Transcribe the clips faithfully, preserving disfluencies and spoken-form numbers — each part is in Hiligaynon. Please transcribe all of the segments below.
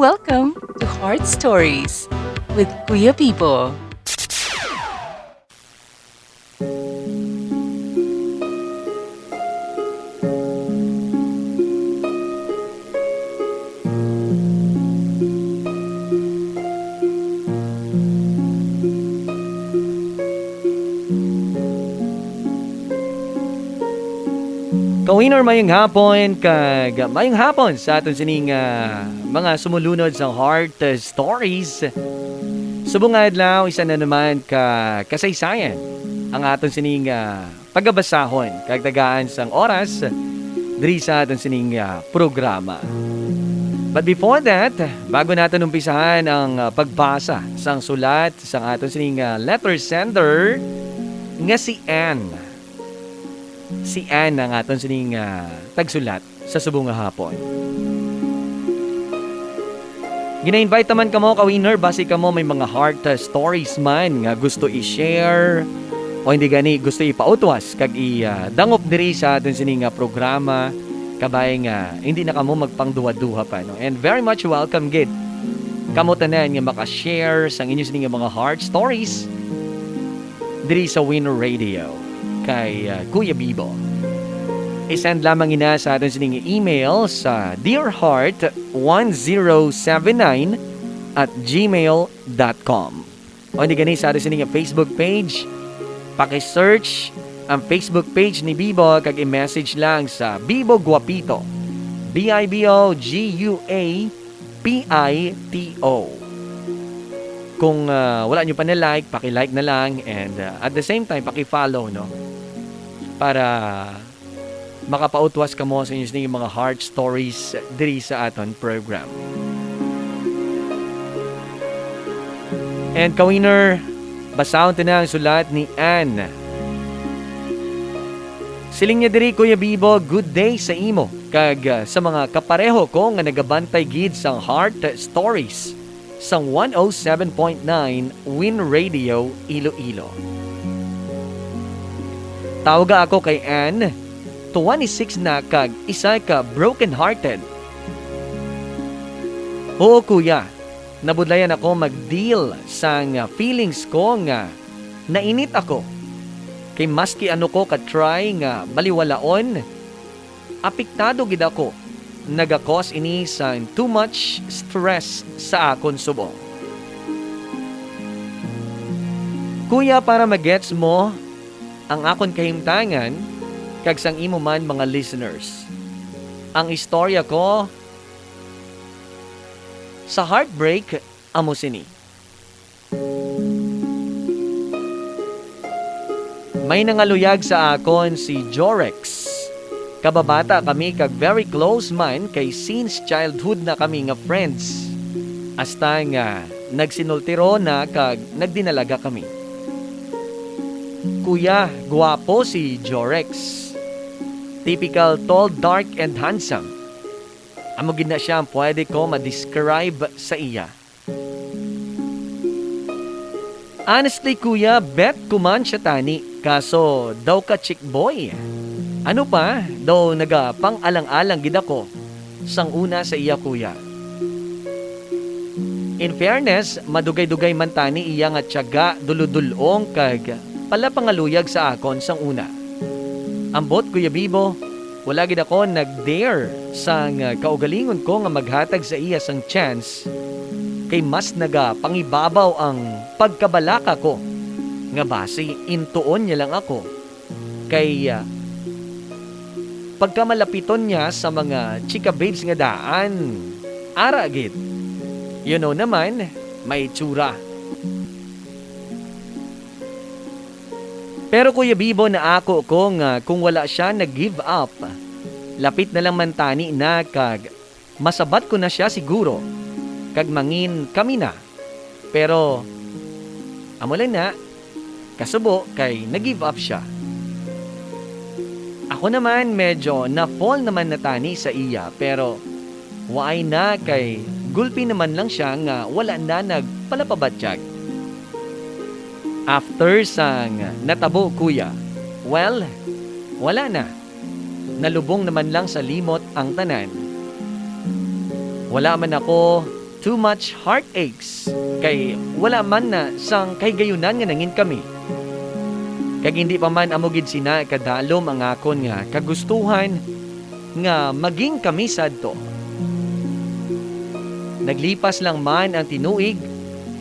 Welcome to Heart Stories with Kuya Bibo. Ka-winner, mayong hapon, kag mayong hapon sa aton sining, ah, mga sumulunod sa Heart, ah, Stories. Subong nga adlaw, isa na naman ka kasaysayan ang aton sining, ah, pagabasahon, kag tagaan sang oras diri sa aton sining, ah, programa. But before that, bago naton umpisahan ang, ah, pagbasa sang sulat sang aton sining, ah, letter sender nga si Anne. Si Anne ang aton sining, ah, tagsulat sa subong nga hapon. Gina-invite naman kamo, ka-winner, basi kamo may mga heart, ah, stories man nga gusto i-share o hindi gani gusto ipautwas kag i, ah, dangop diri sa aton sini nga programa. Kabay nga hindi na kamo magpangduha-duha pa, no? And very much welcome gid kamo tanan nga maka-share sang inyo sini nga mga heart stories diri sa Win Radio kay, ah, Kuya Bibo. I-send lamang ina sa aton sining email sa dear heart one zero seven nine at gmail dot com. O hindi gani sa aton sining Facebook page, paki-search ang Facebook page ni Bibo kag i-message lang sa Bibo Guapito. B I B O G U A P I T O. Kung, ah, wala nyo pa na-like, paki-like na lang and, ah, at the same time, paki-follow, no? Para makapautwas kamo sa inyo sining mga heart stories diri sa aton program. And ka-winner, basahon ta na ang sulat ni Anne. Siling niya diri, Kuya Bibo, good day sa imo kag, ah, sa mga kapareho ko nga nagabantay gid sang Heart Stories sang one oh seven point nine Win Radio Iloilo. Tawga ako kay Anne, twenty-six na kag isa ka broken-hearted. Oo, kuya, nabudlayan ako mag-deal sang feelings ko nga nainit ako. Kay maski ano ko ka-try nga baliwalaon, apektado gid ako. Naga-cause ini sang too much stress sa akon subong. Kuya, para magets mo ang akon kahimtangan kag sang imo man mga listeners, ang istorya ko sa heartbreak amo sini. May nangaluyag sa akon si Jorex. Kababata kami kag very close man kay since childhood na kami nga friends. Hasta nga nagsinultiro na kag nagdinalaga kami. Kuya, guwapo si Jorex. Typical tall, dark, and handsome. Amo gid na sia ang pwede ko ma-describe sa iya. Honestly, kuya, bet ko man sia tani, kaso daw ka chick boy. Ano pa, daw nagapang-alang-alang gid ako sang una sa iya, kuya. In fairness, madugay-dugay man tani iya nga tiyaga, dulodul-ong kag palapangaluyag sa akon sang una. Ambot, Kuya Bibo, wala gid ako nag-dare sang kaugalingon ko nga maghatag sa iya sang chance, kay mas nagapangibabaw ang pagkabalaka ko nga basi intuon niya lang ako, kay, ah, pagkamalapiton niya sa mga chika babes nga daan, ara gid. You know naman, may itsura. Pero, Kuya Bibo, naako ko nga kung wala sia nag-give up, lapit na lang man tani na kag masabat ko na sia siguro, kag mangin kami na. Pero, amo lang na, kasubo kay nag-give up sia. Ako naman, medyo na-fall naman na tani sa iya, pero waay na kay gulpi naman lang sia nga wala na nagpalapabatyag. After sang natabo, kuya, well, wala na. Nalubong naman lang sa limot ang tanan. Wala man ako too much heartaches, kay wala man na sang kahigayunan nga nangin kami. Kag hindi pa man amo gid sina kadalom ang akon nga kagustuhan nga maging kami sadto. Naglipas lang man ang tinuig,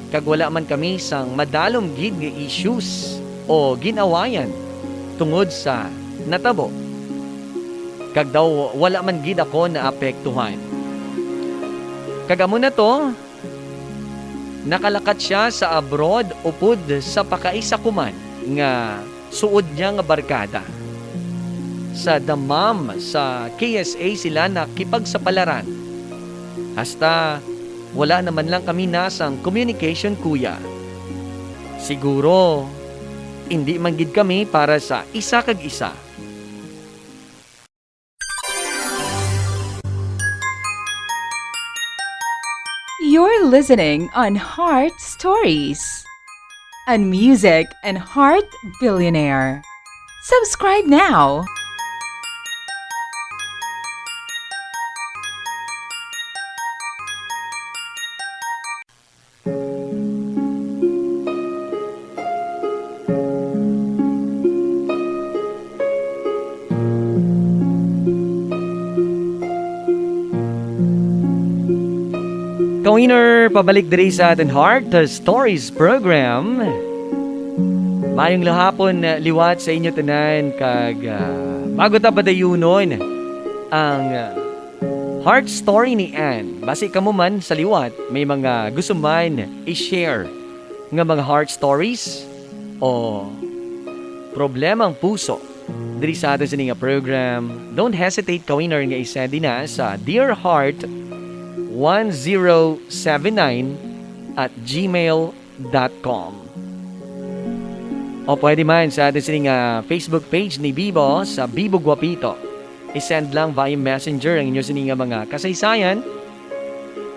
kag wala man kami sang madalom gid nga issues o gin-awayan tungod sa natabo. Kag daw wala man gid ako naapektuhan. Kag amo na to, nakalakat sia sa abroad upod sa pakaisa ko man nga suod niya nga barkada. Sa Dammam, sa K S A sila nakipagsapalaran. Hasta wala naman lang kami nasang communication, kuya. Siguro, hindi man gid kami para sa isa kag isa. You're listening on Heart Stories, a music and heart billionaire. Subscribe now. Ka-winner, pabalik diri sa aton Heart Stories program. Mayong lahapon, liwat sa inyo tanan, kag ah, bago ta padayunon ang ah, heart story ni Anne, basi kamo man sa liwat may mga gusto man i-share nga mga heart stories o problemang puso diri sa aton sini nga program, don't hesitate, ka-winner, nga i-send ina sa dear heart one zero seven nine at gmail dot com. O pwede man sa aton sini nga Facebook page ni Bibo, sa Bibo Guapito. I-send lang via Messenger ang inyo sini nga mga kasaysayan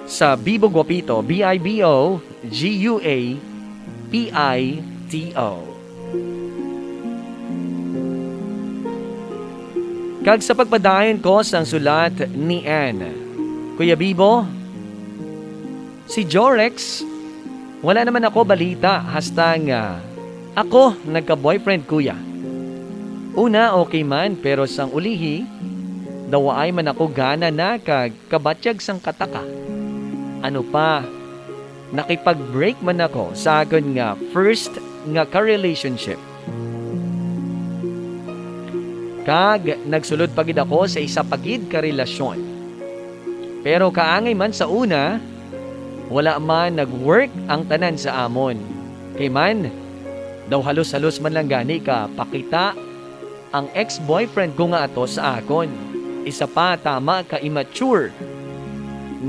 sa Bibo Guapito, B I B O G U A P I T O. Kag sa pagpadayon ko sang sulat ni Anne, Kuya Bibo, si Jorex, wala naman ako balita hasta nga ako nagka-boyfriend, kuya. Una, okay man, pero sang ulihi, daw waay man ako gana na kag kabatyag sang kataka. Ano pa, nakipag-break man ako sa akon nga first nga ka-relationship. Kag nagsulod pa gid ako sa isa pa gid ka relasyon. Pero kaangay man sa una, wala man nag-work ang tanan sa amon. Kay man, daw halos-halos man lang gani ka pakita ang ex-boyfriend ko nga ato sa akon. Isa pa, tama ka immature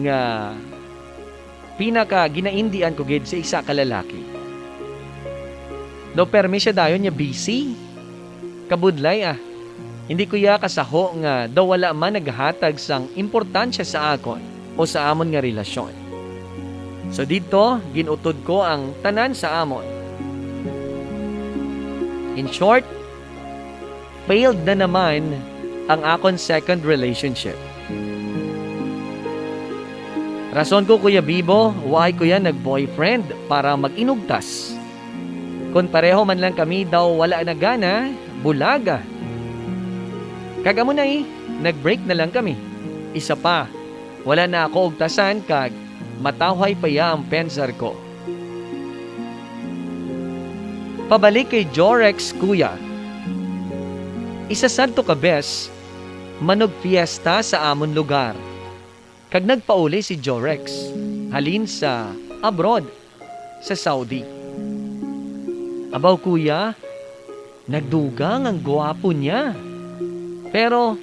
nga pinaka ginaindian ko gid sa isa ka lalaki. Daw permi siya dayon nga busy. Kabudlay, ah. Hindi ko iya kasaho nga daw wala man naghatag sang importansya sa akon o sa amon nga relasyon. So didto, gin-utod ko ang tanan sa amon. In short, failed na naman ang akon second relationship. Rason ko, Kuya Bibo, why ko yan nag-boyfriend para mag-inugtas. Kon pareho man lang kami daw wala na gana, bulaga. Kag amo na eh, nag-break na lang kami. Isa pa, wala na ako ugtasan kag matawhay pa ya ang pensar ko. Pabalik kay Jorex, kuya. Isa sadto ka bes, manugpiesta sa amon lugar. Kag nagpauli si Jorex halin sa abroad, sa Saudi. Abaw, kuya, nagdugang ang gwapo niya. Pero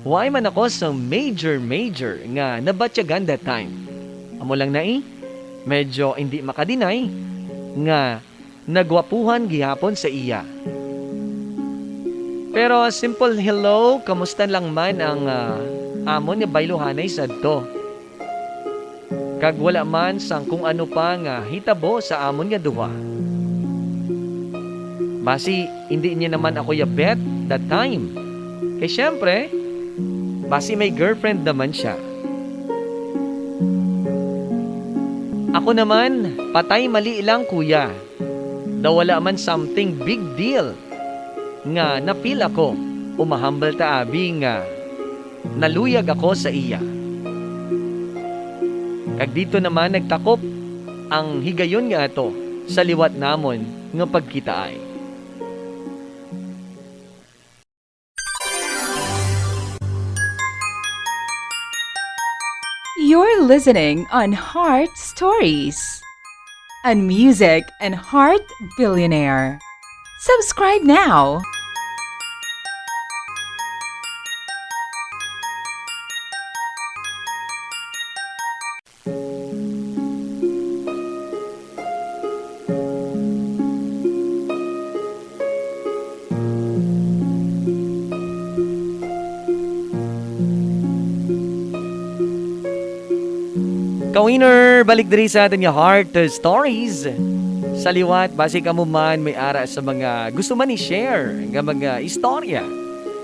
why man ako sa major, major nga nabatyagan that time? Amo lang na eh, medyo hindi makadinay nga nagwapuhan gihapon sa iya. Pero simple hello, kamusta lang man ang ah, amon nga bayluhanay sadto. Kag wala man sang kung ano pa nga hitabo sa amon nga duha. Basi hindi niya naman ako ya bet that time. Kay siyempre, basi may girlfriend naman siya. Ako naman, patay mali lang, kuya. Daw wala man something big deal nga na-feel ako o mahambal ta abi nga naluyag ako sa iya. Kag dito naman nagtakop ang higayon nga ato sa liwat namon nga pagkitaay. You're listening on Heart Stories, a music and heart billionaire. Subscribe now. Ka-winner, balik diri sa aton nga Heart Stories. Sa liwat, basi kamo man may ara sa mga gusto man i-share nga mga istorya.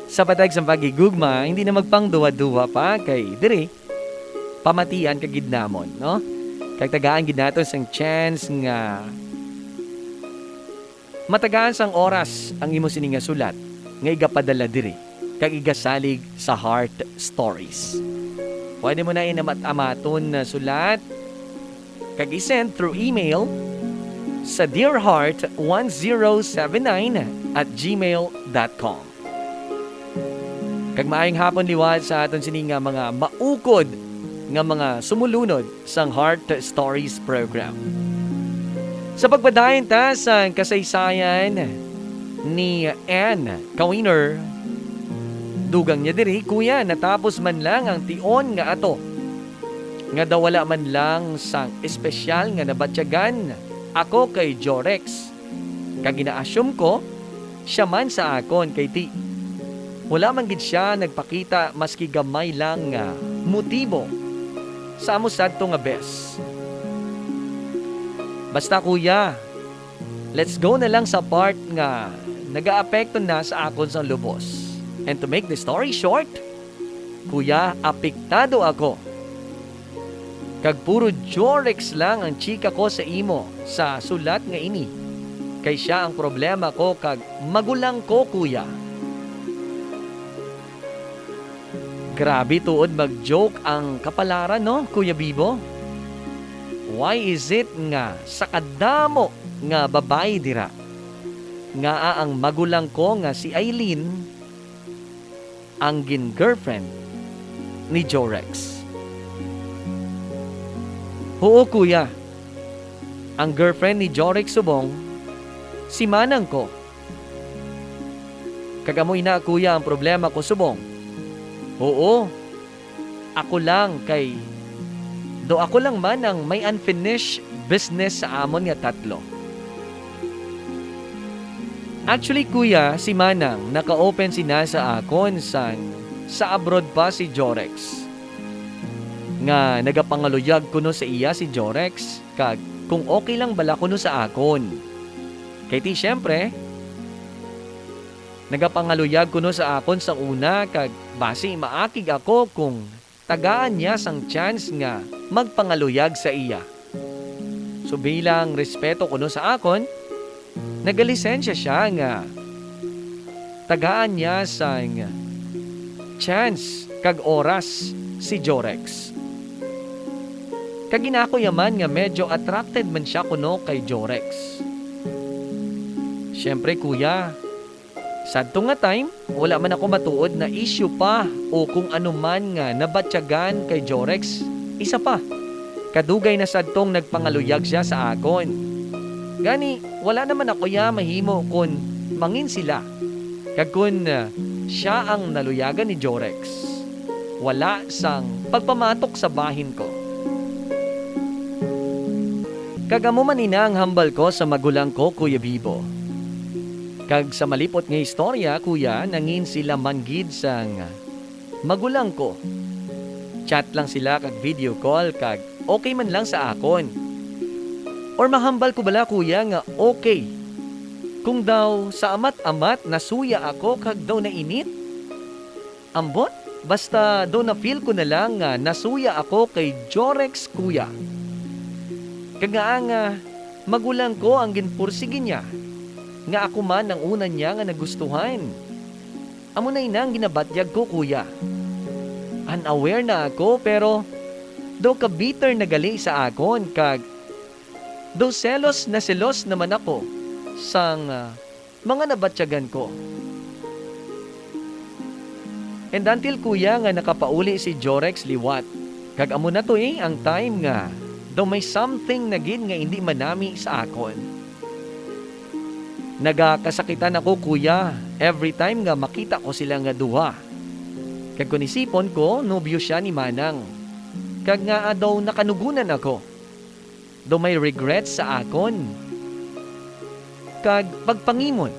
Sa patag sang paghigugma, hindi na magpangduha-duha pa kay diri, pamatian ka gid namon, no? Kag tagaan gid naton sang chance nga matagaan sang oras ang imo sini nga sulat nga igapadala diri kag igasalig sa Heart Stories. Pwede mo na inamat-amaton na sulat kag i-send through email sa dear heart one zero seven nine at gmail dot com. Kag maayong hapon liwat sa aton sini nga mga maukod nga mga sumulunod sang Heart Stories Program. Sa pagpadayon ta sang kasaysayan ni Anne Kawiner, dugang niya diri, kuya, natapos man lang ang tion nga ato, nga daw wala man lang sang espesyal nga nabatyagan ako kay Jorex. Kag gina-assume ko, sia man sa akon, kay ti, wala man gid sia nagpakita maski gamay lang nga motibo sa amo sadto nga bes. Basta, kuya, let's go na lang sa part nga nagaapekto na sa akon sang lubos. And to make the story short, kuya, apektado ako. Kag puro Jorex lang ang chika ko sa imo sa sulat nga ini. Kay sia ang problema ko kag magulang ko, kuya. Grabe tuod mag-joke ang kapalaran, no, Kuya Bibo? Why is it nga sa kadamo nga babayi dira, ngaa ang magulang ko nga si Aileen ang gin-girlfriend ni Jorex? Huo, kuya. Ang girlfriend ni Jorex subong, si manang ko. Kag amo ina, kuya, ang problema ko subong. Huo, ako lang kay, daw ako lang man ang may unfinished business sa amon nga tatlo. Actually, kuya, si manang naka-open sina sa akon sang sa abroad pa si Jorex, nga nagapangaluyag kuno sa iya si Jorex kag kung okay lang bala kuno sa akon. Kay ti, siyempre, nagapangaluyag kuno sa akon sa una kag basi maakig ako kung tagaan niya sang chance nga magpangaluyag sa iya. So, bilang respeto kuno sa akon, nagalisensya sia nga tagaan niya sang chance kag oras si Jorex. Kag ginakuya man nga medyo attracted man sia kuno kay Jorex. Siyempre, kuya, sadto nga time, wala man ako matuod na issue pa o kung ano man nga nabatyagan kay Jorex. Isa pa, kadugay na sadtong nagpangaluyag sia sa akon. Gani, wala naman ako iya mahimo kon mangin sila. Kag kon, ah, sia ang naluyagan ni Jorex, wala sang pagpamatok sa bahin ko. Kag amo man ina ang hambal ko sa magulang ko, Kuya Bibo. Kag sa malipot nga istorya, kuya, nangin sila man gid sang magulang ko. Chat lang sila kag video call kag okay man lang sa akon. Or mahambal ko bala, kuya, nga okay? Kung daw sa amat-amat nasuya ako kag daw nainit? Ambot, basta daw na-feel ko na lang nga nasuya ako kay Jorex, kuya. Kag ngaa nga magulang ko ang ginpursigi niya, nga ako man ang una niya nga nagustuhan? Amo na ina ang ginabatyag ko, kuya. Unaware na ako, pero daw ka-bitter na gali sa akon, kag daw selos na selos naman ako sang, ah, mga nabatyagan ko. And until, kuya, nga nakapauli si Jorex liwat, kag amo na to, eh, ang time nga daw may something na gid nga indi manami sa akon. Nagakasakitan ako, kuya, every time nga makita ko sila nga duha. Kag kon isipon ko, nobyo siya ni Manang. Kag ngaa daw nakanugunan ako. Daw may regret sa akon kag pagpangimon.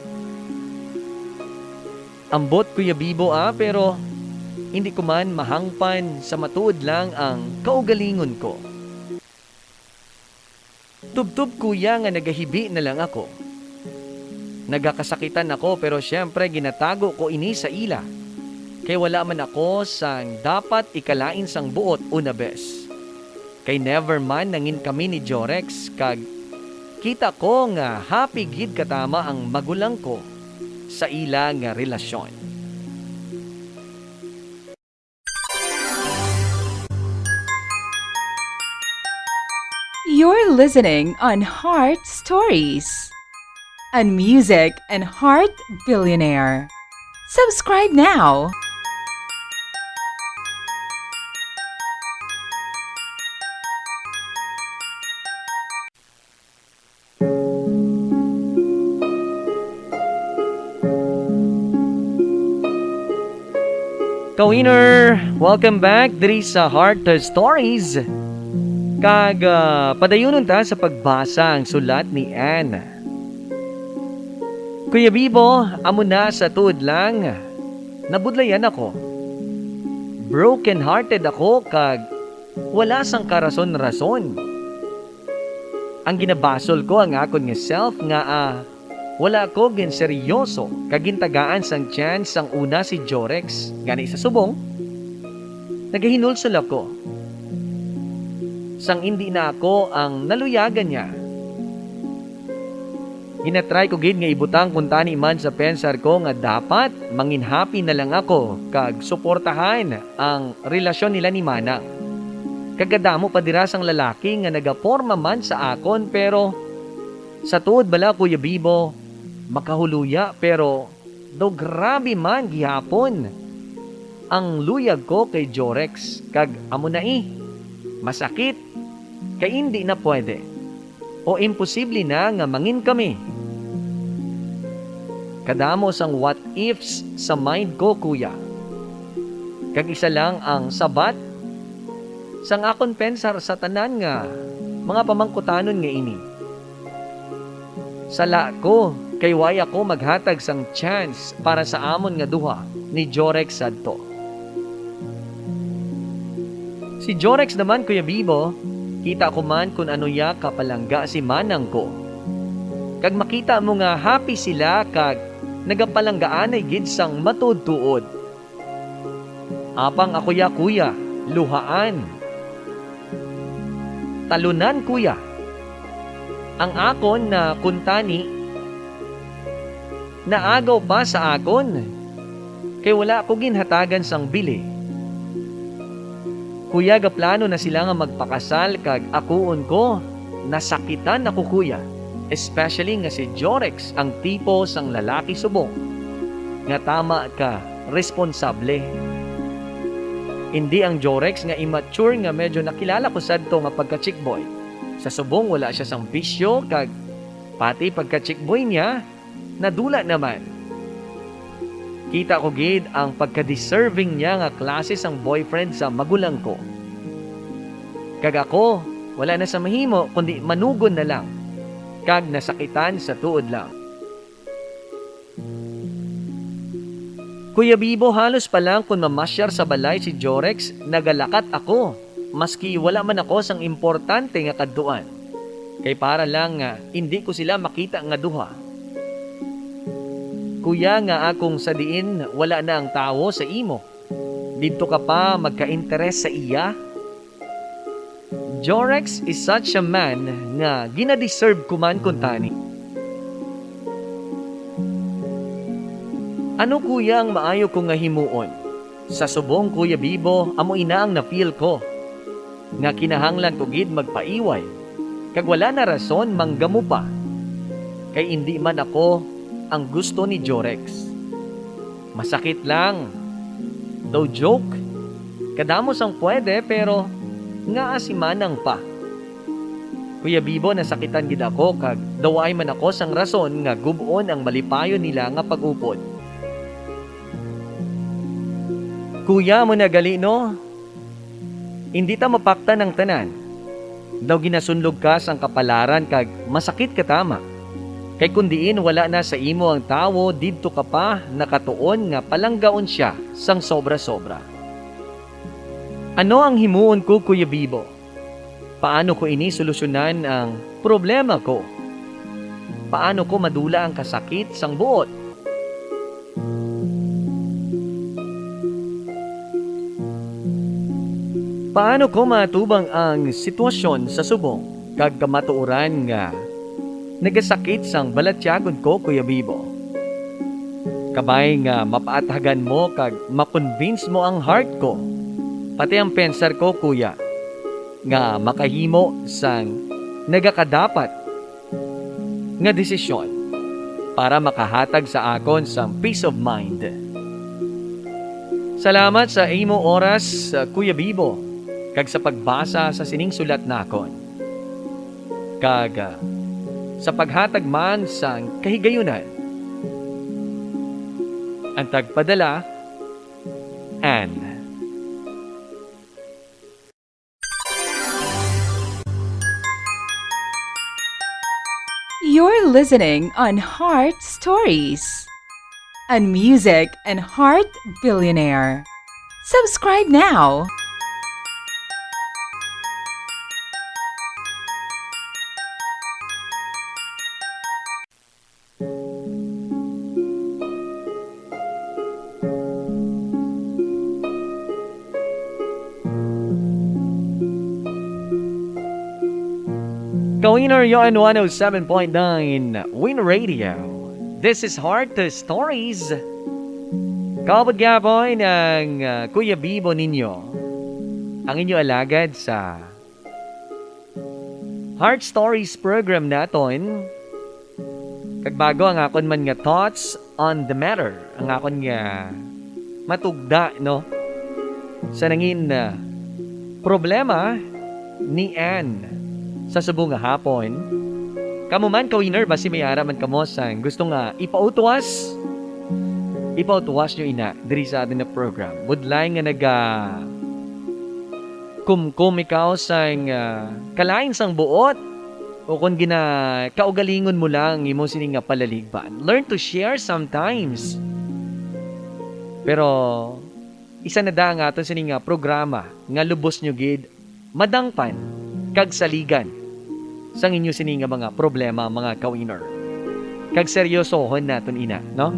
Ambot, Kuya Bibo, ah, pero hindi ko man mahangpan, sa matuod lang, ang kaugalingon ko. Tubtob, kuya, nga nagahibi na lang ako. Nagakasakitan ako, pero siyempre ginatago ko ini sa ila, kay wala man ako sang dapat ikalain sang buot una bes. Kay never man nangin kami ni Jorex, kag kita ko nga happy gid katama ang magulang ko sa ila nga relasyon. You're listening on Heart Stories, a music and heart billionaire. Subscribe now. Ka-winner, welcome back diri sa Heart Stories. Kag, ah, padayunon ta sa pagbasa ang sulat ni Anne. Kuya Bibo, amo na, sa tuod lang, nabudlayan ako. Broken-hearted ako kag wala sang karason-rason. Ang ginabasol ko ang akon nga self nga, ah, wala ko ginseryoso kag gintagaan sang chance sang una si Jorex, gani sa subong, nagahinulsol ako sang indi na ako ang naluyagan niya. Ginatry ko gid nga ibutang kuntani man sa pensar ko nga dapat mangin happy na lang ako kag suportahan ang relasyon nila ni Manang. Kag kadamo pa dira sang lalaki nga nagaporma man sa akon, pero sa tuod bala, Kuya Bibo, makahuluya, pero daw grabe man gihapon ang luyag ko kay Jorex, kag amo na, eh, masakit kay indi na pwede o imposible na nga mangin kami. Kadamo sang what ifs sa mind ko, kuya. Kag isa lang ang sabat sang akon pensar sa tanan nga mga pamangkutanon nga ini. Sala ko kay way ako maghatag sang chance para sa amon nga duha ni Jorex sadto. Si Jorex naman, Kuya Bibo, kita ko man kon ano iya kapalangga si manang ko. Kag makita mo nga happy sila kag nagapalanggaanay gid sang matuod-tuod. Apang ako ya, kuya, luhaan. Talunan, kuya. Ang akon na kuntani naagaw pa sa akon, kay wala ako ginhatagan sang bili. Kuya, gaplano na sila nga magpakasal, kag akuon ko, nasakitan ako, kuya, especially nga si Jorex ang tipo sang lalaki subong nga tama ka responsable. Indi ang Jorex nga immature nga medyo nakilala ko sadto nga pagka-chickboy. Sa subong, wala sia sang bisyo, kag pati pagka-chickboy niya, nadula naman. Kita ko gid ang pagka-deserving niya nga klase sang boyfriend sa magulang ko. Kag ako, wala na sa mahimo kundi manugon na lang, kag nasakitan sa tuod lang. Kuya Bibo, halos pa lang kon mamasyar sa balay si Jorex, nagalakat ako, maski wala man ako sang importante nga kadtuan. Kay para lang nga indi ko sila makita nga duha. Kuya nga akong, sa diin wala na ang tawo sa imo, didto ka pa magka-interes sa iya? Jorex is such a man nga ginadeserve ko man kuntani. Ano, kuya, ang maayo ko nga himuon? Sa subong, Kuya Bibo, amo ina ang na-feel ko, nga kinahanglan ko gid magpaiway, kag wala na rason manggamo pa, kay indi man ako ang gusto ni Jorex. Masakit lang. Though joke, kadamo sang pwede, pero ngaa si Manang pa? Kuya Bibo, nasakitan gid ako, kag daw ay man ako sang rason nga gub-on ang malipayon nila nga pag-upod. Kuya, amo na gali, no? Indi ta mapaktan ang tanan. Daw ginasunlog ka sang kapalaran kag masakit ka tama. Kay kon diin wala na sa imo ang tawo, didto ka pa nakatuon nga palanggaon sia sang sobra-sobra. Ano ang himuon ko, Kuya Bibo? Paano ko ini solusyonan ang problema ko? Paano ko madula ang kasakit sang buot? Paano ko maatubang ang sitwasyon sa subong kag kamatuoran nga nagasakit sang balatyagon ko, Kuya Bibo? Kabay nga mapaathagan mo kag ma-convince mo ang heart ko, pati ang pensar ko, kuya, nga makahimo sang nagakadapat nga desisyon para makahatag sa akon sang peace of mind. Salamat sa imo oras, uh, Kuya Bibo, kag sa pagbasa sa sining sulat nakon, kag, uh, sa paghatag man sang kahigayunan. Ang tagpadala, Anne. You're listening on Heart Stories, a music and heart billionaire. Subscribe now. Ka-winner, yon one oh seven point nine Win Radio. This is Heart Stories. Kaupod gihapon ang, ah, Kuya Bibo ninyo, ang inyo alagad sa Heart Stories program naton. Kag bago ang akon man nga thoughts on the matter, ang akon nga matugda, no, sa nangin, ah, problema ni Anne sa subong nga hapon. Kamo man, ka-winner, basi may ara man kamo sang gusto nga ipautwas, ipautwas nyo ina diri sa aton nga program. Budlay nga naga kumkom ikaw sang, ah, kalain sang buot, o kon gina-, kaugalingon mo lang ang imo sini nga palaligban. Learn to share sometimes. Pero isa na da ang aton sini nga programa nga lubos nyo gid madangpan kag saligan sang inyo sini nga mga problema, mga ka-winner. Kag seryosohon naton ina, no?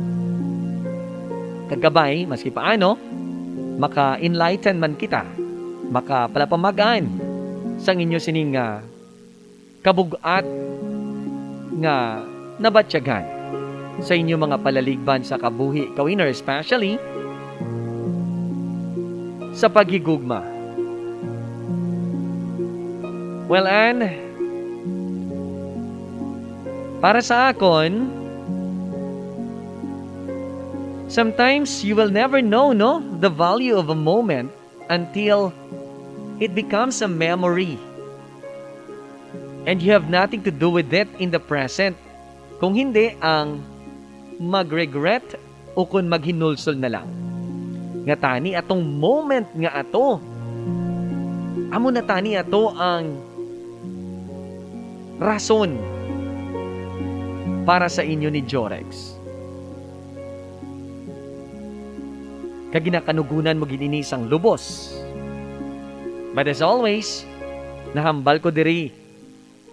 Kag kabay, maski paano, maka-enlighten man kita, makapalapamag-an sang inyo sini nga kabug-at nga nabatyagan sa inyo mga palaligban sa kabuhi, ka-winner, especially sa paghigugma. Well, Anne, para sa akon, sometimes you will never know, no, the value of a moment until it becomes a memory. And you have nothing to do with it in the present. Kung hindi, ang mag-regret o kon maghinulsol na lang. Nga tani atong moment nga ato, amo na tani ato ang rason para sa inyo ni Jorex. Kag ginakanugonan mo gid ini sang lubos. But as always, nahambal ko diri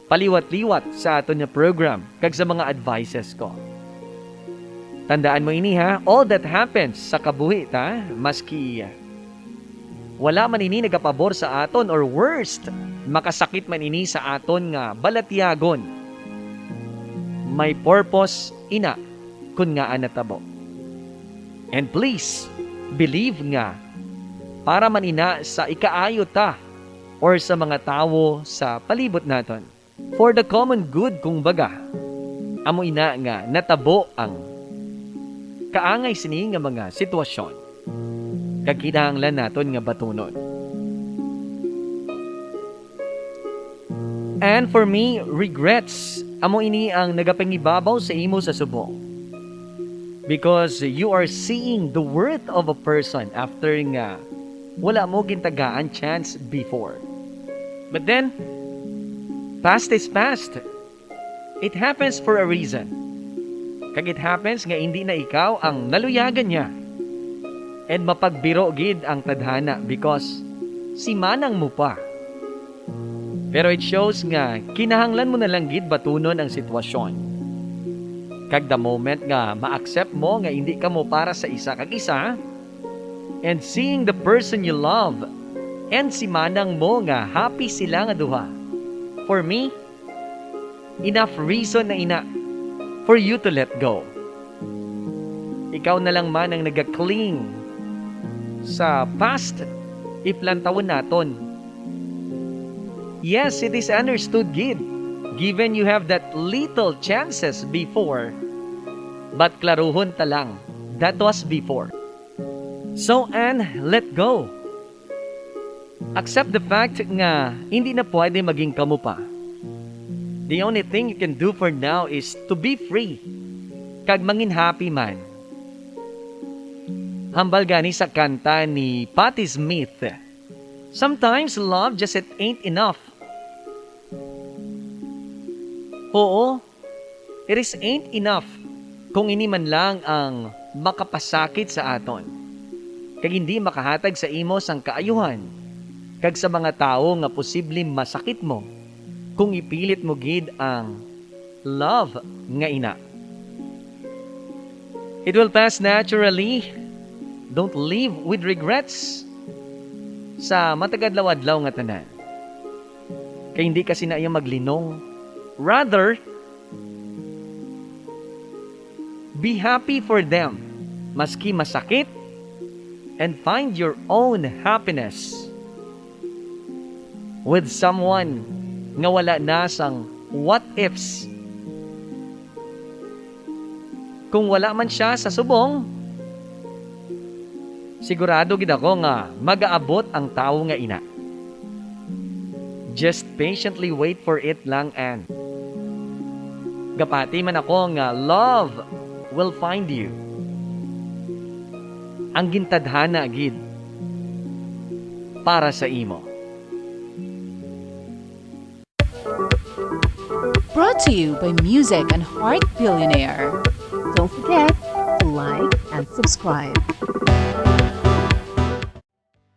paliwat-liwat sa aton nga program kag sa mga advices ko. Tandaan mo ini, ha, all that happens sa kabuhi ta, maski, uh, Wala man ini nagapabor sa aton, or worst, makasakit man ini sa aton nga balatyagon. May purpose ina kun ngaa natabo. And please, believe nga para man ina sa ikaayo ta or sa mga tawo sa palibot naton. For the common good, kung baga, amo ina nga natabo ang kaangay sini nga mga sitwasyon, kag kinahanglan naton nga batunon. And for me, regrets, amo ini ang nagapangibabaw sa imo sa subong. Because you are seeing the worth of a person after nga wala mo gintagaan chance before. But then, past is past. It happens for a reason. Kag it happens nga hindi na ikaw ang naluyagan niya. And mapagbiro gid ang tadhana because si manang mo pa. Pero it shows nga kinahanglan mo na lang gid batunon ang sitwasyon. Kag the moment nga ma-accept mo nga hindi kamo para sa isa kag isa, and seeing the person you love and si manang mo nga happy sila nga duha, for me, enough reason na ina for you to let go. Ikaw na lang man ang nagakling sa past, if lantawon naton. Yes, it is understood gid, given you have that little chances before, but klaruhon ta lang, that was before. So, Anne, let go. Accept the fact nga hindi na pwede maging kamo pa. The only thing you can do for now is to be free kag mangin happy man. Hambal gani sa kanta ni Patti Smith, "Sometimes love just it ain't enough." Oo, it is ain't enough kung ini man lang ang makapasakit sa aton, kag hindi makahatag sa imo sang kaayuhan, kag sa mga tawo nga posible masakit mo kung ipilit mo gid ang love nga ina. It will pass naturally. Don't live with regrets. Sa matag-adlaw-adlaw nga tanan, kay hindi ka sina iya maglinong. Rather, be happy for them, maski masakit, and find your own happiness with someone nga wala na sang what ifs. Kung wala man siya sa subong, sigurado gid ako nga magaabot ang tawo nga ina. Just patiently wait for it lang, Anne. Gapati man ako nga love will find you. Ang gintadhana gid para sa imo. Brought to you by Music and Heart Billionaire. Don't forget to like and subscribe.